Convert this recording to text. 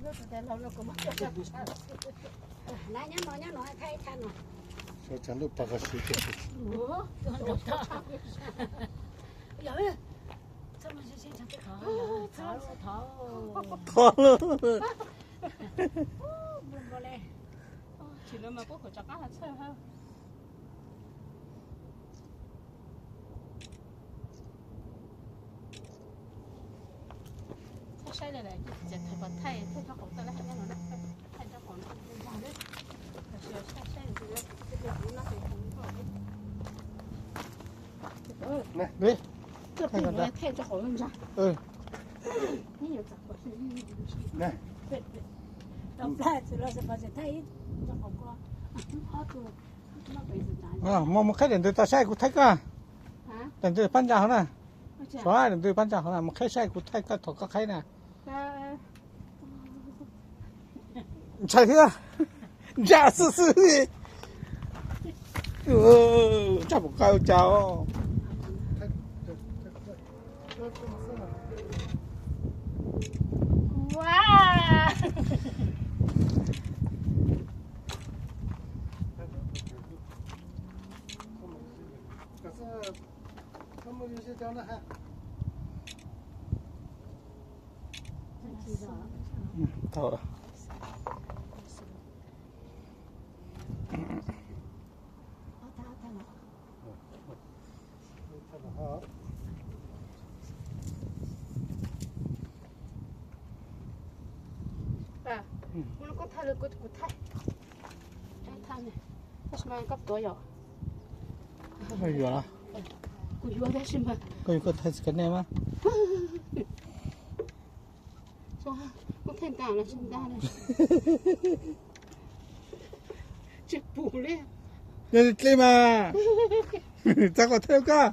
Nyob no, nyob no, thaij ib thaij no. Xyov tsam lub pas kho siv tiag. Thov lawm. Tsis no mas kuj kom rov qab los txhawj ha. Thaij saib li lawm, ces thaij, thaij rau hauv tawm lawm, thaij rau hauv no, thaij rau hauv no, thaij saib, thaij saib. Thaij rau hauv no. Mus, mus qhib daim ntawd tau saib kuv thaij koj. Daim ntawd pab ntsa hauv na. Xyov daim ntawd pab ntsa hauv na, mus qhib saib kuv thaij koj thaum koj qhib na. Ntshai thiab. Ntsa xwb xwb li. Tsaj pom qab ua cas os. Tau. Kuv thaij, tab sis mas koj tuav yom. Yuav los? Kuv yuav tab sis mas koj yuav koj thaij tsis kawg nej mas. Kuv thaij ntag los tsis ntag los. Tsis pum li. Yog li mas txav kom thaij koj.